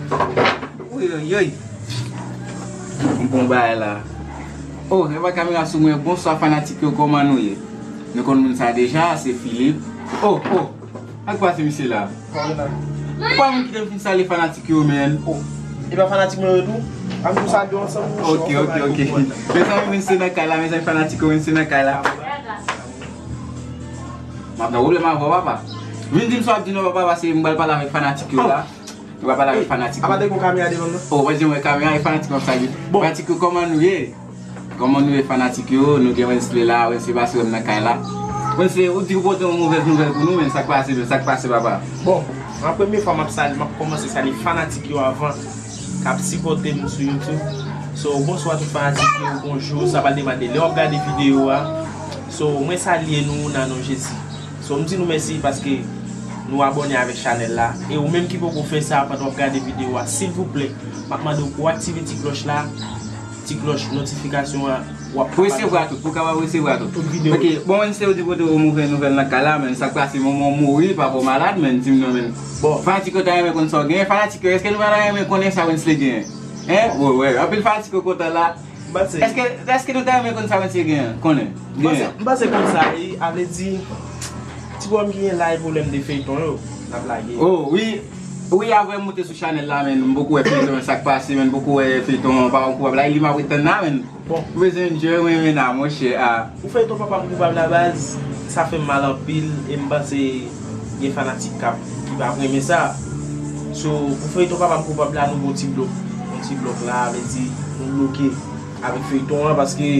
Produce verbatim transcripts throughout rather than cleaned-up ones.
Woy, woy, woy. M pran bagay la. Oh, e pa kamera sou mwen. Bonswa fanatik yo, kòman nou ye? Nou konn moun sa deja, se Philippe. Oh, oh. Ak pase misye la. Ou pa menm kite m fin salye fanatik yo, menn. Oh. E pa fanatik mwen yo tou? An nou salye ansanm, monchè. Ok, ok, ok. Mezanmi, Winston nan kay la, mezanmi, fanatik yo, Winston nan kay la. M ap nan pwoblèm avè w, papa. Vin di m sa w ap di non, papa, paske m pral pale avèk fanatik yo la. Nou pa pale avèk fanatik yo. Apa te gon kamera devan m nan? Oh, mwen di mwen kamera e fanatik mwen ap salye. Bon. Fanatik yo, kòman nou ye? Kòman nou ye fanatik yo? Nou gen Wensley la, Wensley pase wè m nan kay la. Wensley, ou di ou pote yon mouvèz nouvèl pou nou, men sa k pase, men sa k pase, papa? Bon, an premye fwa m ap salye, m ap kòmanse salye fanatik yo avan k ap sipòte m sou YouTube. So, bonswa tout fanatik yo, bonjou, sa pral depann de lè w ap gade videyo a. So, mwen salye nou nan non Jezi. So, m di nou mèsi paske nou abòne avèk chanèl la. E ou menm ki poko fè sa pandan w ap gade videyo a, silvouplè, m ap mande w pou w aktive ti klòch la, ti klòch notifikasyon an, w ap Pou resevwa tout, pou w kapab resevwa tout. Tout videyo. Ok, bon, Wensley ou di pote yon mouvèz nouvèl nan kay la, men sa k pase, manman w mouri, papa w malad, men di m non, men. Bon. Fanatik yo ta renmen konn sa w genyen, fanatik yo, èske nou pa ta renmen konnen sa Wensley genyen? Hein? Wi, wi, anpil fanatik yo kontan la. M panse. Èske, èske nou ta renmen konn sa Wensley gen, konnen? M panse, genyen? M panse konn sa, e, a vle di, ti pwoblèm ki gen la, e pwoblèm de feyton yo, n ap lage. Oh, wi. Wi, avè m moute sou chanèl la, men m poko wè feyton, sa k pase, men m poko wè feyton, papa m koupab la, e li m ap ret tann la, men. Bon. Ou bezwen enjoy, mwen, men, a, monchè, a. Pou feyton papa m koupab la, baz, sa fè m mal anpil, e m panse gen fanatik k ap, ki p ap renmen sa. So, pou feyton papa m koupab la, nou gon ti blòk. Yon ti blòk la, vle di, nou bloke avèk feyton an, paske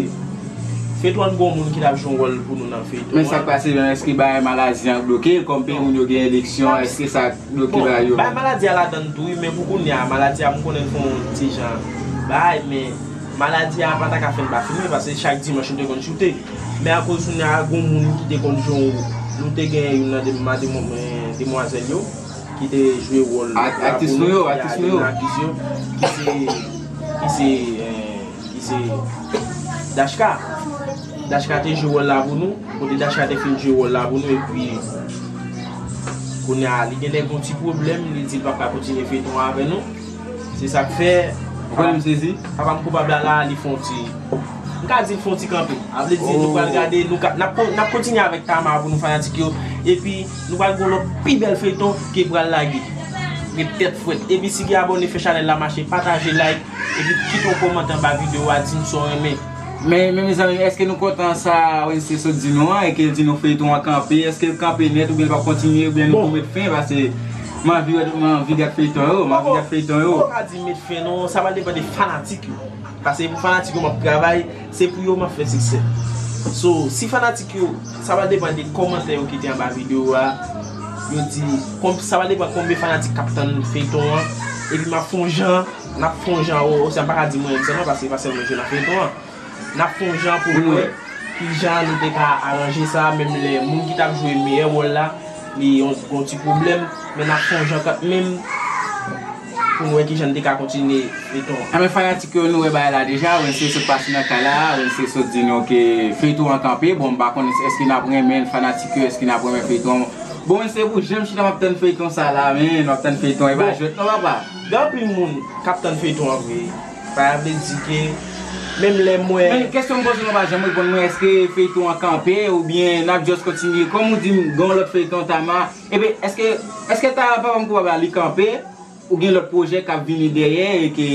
feyton an gon moun ki t ap jwe yon wòl pou nou nan feyton an. Men sa k pase, men èske bagay maladi an bloke l, kòm peyi moun yo gen eleksyon, èske sa bloke bagay yo? Bon, bagay maladi a ladann tou, wi, men pou kounye a, maladi a, m konnen l fè yon ti jan bagay, men maladi a pa ta ka fè n pa filme, paske chak dimanch nou te konn choute. Men akoz kounye a, gon moun ki te konn jwe yon, nou te gen youn nan de, mademwa-, demwazèl yo, ki te jwe wòl Ak-, la aktris pou nou yo, nou, aktris ya, nou yo. Aktris yo, ki se, ki se, eh, ki se Dachka. Dachka te jwe wòl la pou nou, kote Dachka te fin jwe wòl la pou nou, epi kounye a, li genlè gon ti pwoblèm, li di l p ap ka kontinye feyton an avè nou. Se sa k fè. Ou konnen m sezi? Papa m koupab la, la, li fè yon ti, m ka di l fè yon ti kanpe. A vle di, nou pral gade, nou ka, n ap kon-, n ap kontinye avèk Tama pou nou fanatik yo. Epi, nou pral gon lòt pi bèl feyton ki pral lage. Ret tèt frèt. Epi, si gen abòne, fè chanèl la mache, pataje, like. Epi, kite yon kòmantè anba videyo a, di n sa w renmen. Men, men mezanmi, èske nou kontan sa Wensley sot di nou an, e ke l di nou feyton an kanpe, èske l kanpe nèt oubyen l p ap kontinye, oubyen nou tou met fen, paske m anvi wè, m anvi gad feyton yo, m anvi gad feyton yo. Bon, m poko ka di met fen non, sa va depann de fanatik yo. Paske pou fanatik yo m ap travay, se pou yo m ap fè siksè. So, si fanatik yo, sa va depann de kòmantè yo kite anba videyo a, yo di, konb-, sa va depann konbyen fanatik k ap tann feyton an, epi m ap fè yon jan, n ap fè yon jan, o, o, sa m pa ka di mwen menm sèlman, paske se pa sèlman jwe nan feyton an. N ap fè yon jan pou n wè kijan nou te ka aranje sa, menm lè moun ki t ap jwe meyè wòl la, li yon, yon ti pwoblèm, men n ap fè yon jan kanmenm pou n wè kijan n te ka kontinye feyton an. Enben fanatik yo, nou wè bagay la deja, Wensley sot pase nan kay la, Wensley sot di nou ke feyton an kanpe, bon, m pa konnen èske n ap renmen fanatik yo, èske n ap renmen feyton an. Bon, Wensley, pou jan m chita m ap tann feyton sa la, men, m ap tann feyton, e pa jwèt non, papa. Gen anpil moun k ap tann feyton an vre. Sa vle di ke menm lè mwen Men kesyon m poze w pa janm reponn mwen, èske feyton an kanpe oubyen n ap just kontinye? Kòm ou di m gen yon lòt feyton Tama, ebyen èske, èske Tama papa m koupab la li kanpe? Ou gen lòt pwojè k ap vini dèyè e ke,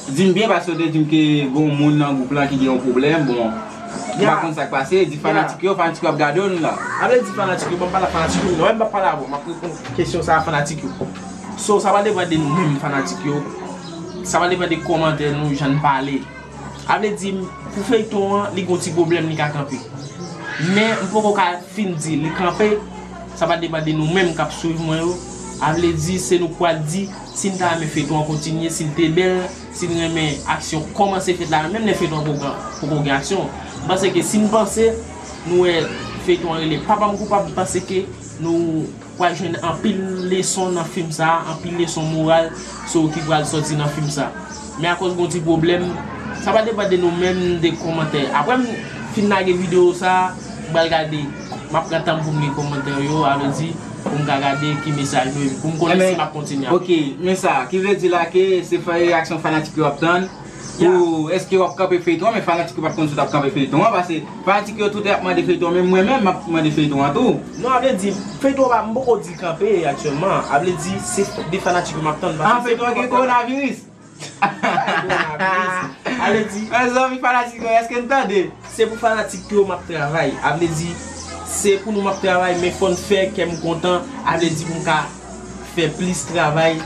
di m byen paske w te di m ke gen yon moun nan gwoup lan ki gen yon pwoblèm, bon, m pa konn sa k pase, di fanatik yo, fanatik yo ap gade w la. A vle di fanatik yo, ban m pale ak fanatik yo, non, m p ap pale avè w, m ap reponn kesyon sa a fanatik yo. So, sa va depann de nou menm fanatik yo. Sa va depann de kòmantè nou, jan n pale. A vle di, pou feyton an, li gon ti pwoblèm, li ka kanpe. Men, m poko ka fin di li kanpe, sa va depann de nou menm k ap swiv mwen yo. A vle di, se nou k pral di si n ta renmen feyton an kontinye, si l te bèl, si n renmen aksyon kòmanse fèt la, menm lè feyton an poko, poko gen aksyon. M panse ke si n panse, nou wè feyton an rele Papa m Koupab, m panse ke nou pral jwenn anpil leson nan fim sa a, anpil leson moral, so, ki pral sòti nan fim sa a. Men akoz gon ti pwoblèm, sa va depann de nou menm, de kòmantè. Apre m fin lage videyo sa a, m pral gade, m ap pran tan m pou m li kòmantè yo, a vle di, pou m ka gade ki mesaj nou, epi pou m konnen si m ap kontinye avè l. Ok, men sa, ki vle di la ke se fè reyaksyon fanatik yo ap tann, pou, èske w ap kanpe feyton an, men fanatik yo pa t konn si w t ap kanpe feyton an, paske fanatik yo tout ap mande feyton an, men mwen menm m ap mande feyton an tou. Non, a vle di, feyton an pa, m poko di kanpe aktyèlman, a vle di, se de fanatik yo m ap tann, paske feyton an gen kowonaviris. Kowonaviris. A vle di, mezanmi, fanatik yo, èske n tande? Se pou fanatik yo m ap travay. A vle di, se pou nou m ap travay, men fò n fè kè m kontan. A vle di, pou m ka fè plis travay,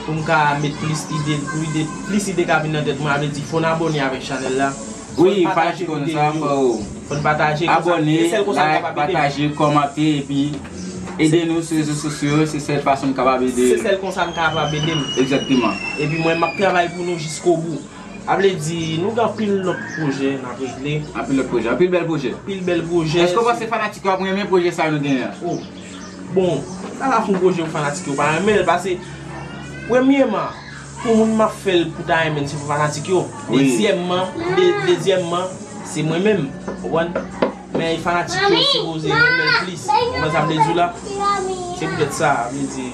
pou m ka met plis ide, pou ide, plis ide ka vin nan tèt mwen. A vle di, fò n abòne avèk chanèl la. Wi, fanatik yo, sa, fò yo abòne, like, pataje, kòmante, epi ede nou sou rezo sosyo yo, se sèl fason n kapab ede. Se sèl konsa n kapab ede m. Egzakteman. Epi mwen, m ap travay pou nou jiskobou. A vle di, nou gen anpil lòt pwojè n ap regle. Anpil lòt pwojè, anpil bèl pwojè. Anpil bèl pwojè. Èske w panse fanatik yo ap renmen pwojè sa yo nou genyen an? Oh. Bon, m pa ka fè yon pwojè pou fanatik yo pa renmen l, paske, premyèman, pou moun m ap fè l pou ta renmen l, se pou fanatik yo. Wi. Dezyèmman, de-, dezyèmman, se mwen menm, w konprann? Men fanatik yo sipoze renmen l plis. Ou konprann sa m vle di w la? Se poutèt sa, m vle di.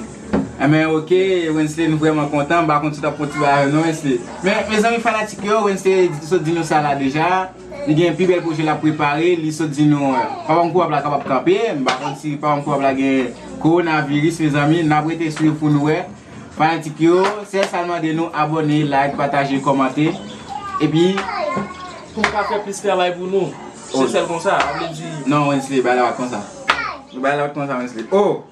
Enben, ok, Wensley, nou vrèman kontan. M pa konn si w t ap fè yon ti bagay non, Wensley. Men, mezanmi, fanatik yo, Wensley sot di nou sa la deja. Li gen pi bèl pwojè l ap prepare. Li sot di nou, eh, Papa m Koupab la kapab kanpe. M pa konn si Papa m Koupab la gen kowonaviris, mezanmi. N ap rete swiv pou nou wè. Fanatik yo, sèl sa n mande nou, abòne, like, pataje, kòmante. Epi, pou m ka fè plis travay pou nou. Se sèl konsa, a vle di. Non, Wensley, bagay la pa t konsa. Bagay la pa t konsa, Wensley. Oh!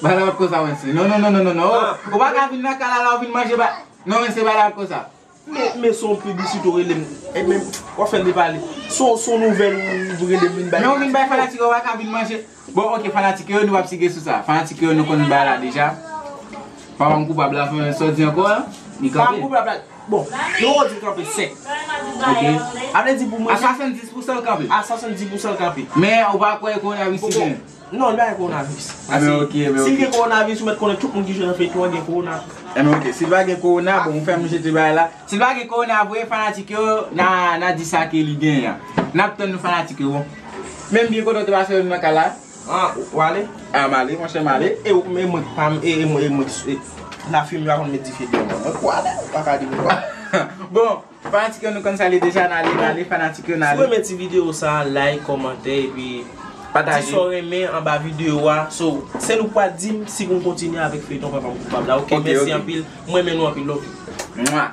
Bagay la pa t konsa, Wensley. Non, non, non, non, non, non. Oh! Ou pa ka vin nan kay la, la, ou vin manje ba. Non, Wensley, bagay la pa t konsa. Men, men se yon piblisite w rele m. E men, w ap fè m depale. Se yon, se yon nouvèl ou, ou rele m vin bay. Men ou vin bay fanatik yo, ou pa ka vin manje. Bon, ok, fanatik yo, nou p ap sige sou sa. Fanatik yo, nou konn bagay la deja. Papa m Koupab la, sa w di ankò, a? Li kanpe. Papa m Koupab la, bon, nou poko di l kanpe sèk. Ok. A vle di pou mwen. A swasanndis pou san l kanpe. A swasanndis pou san l kanpe. Men, ou pa kwè kowonaviris li gen? Non, li pa gen kowonaviris. Enben, ok, enben, ok. Si l gen kowonaviris, ou mèt konnen tout moun ki jwe nan feyton an gen kowona. Enben, ok. Si l pa gen kowona, bon, ou fè m jete bagay la. Si l pa gen kowona vre, fanatik yo, n a, n a di sa ke li genyen an. N ap tann nou fanatik yo, bon. Menm byen kote w te pase yo nan kay la. Ah, w ale? Ah, m ale, monchè, m ale. E, e, e mwen, pa m, e, e mwen, e mwen, e, lafimen pa konn met dife deyò mwen. Mwen kwè ale, ou pa ka di mwen kwè. Bon, fanatik yo, nou konn sa li deja, n ale, n ale, fanatik yo, n ale. Si w renmen ti videyo sa, like, kòmante, epi pataje. Di sa w renmen anba videyo a. So, se nou k pral di m si pou m kontinye avèk feyton Papa m Koupab la. Ok, mèsi anpil. Mwen renmen nou anpil, love you. Mwa.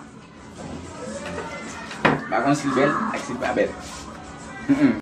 M pa konn si l bèl ak si l pa bèl. Mm, mm.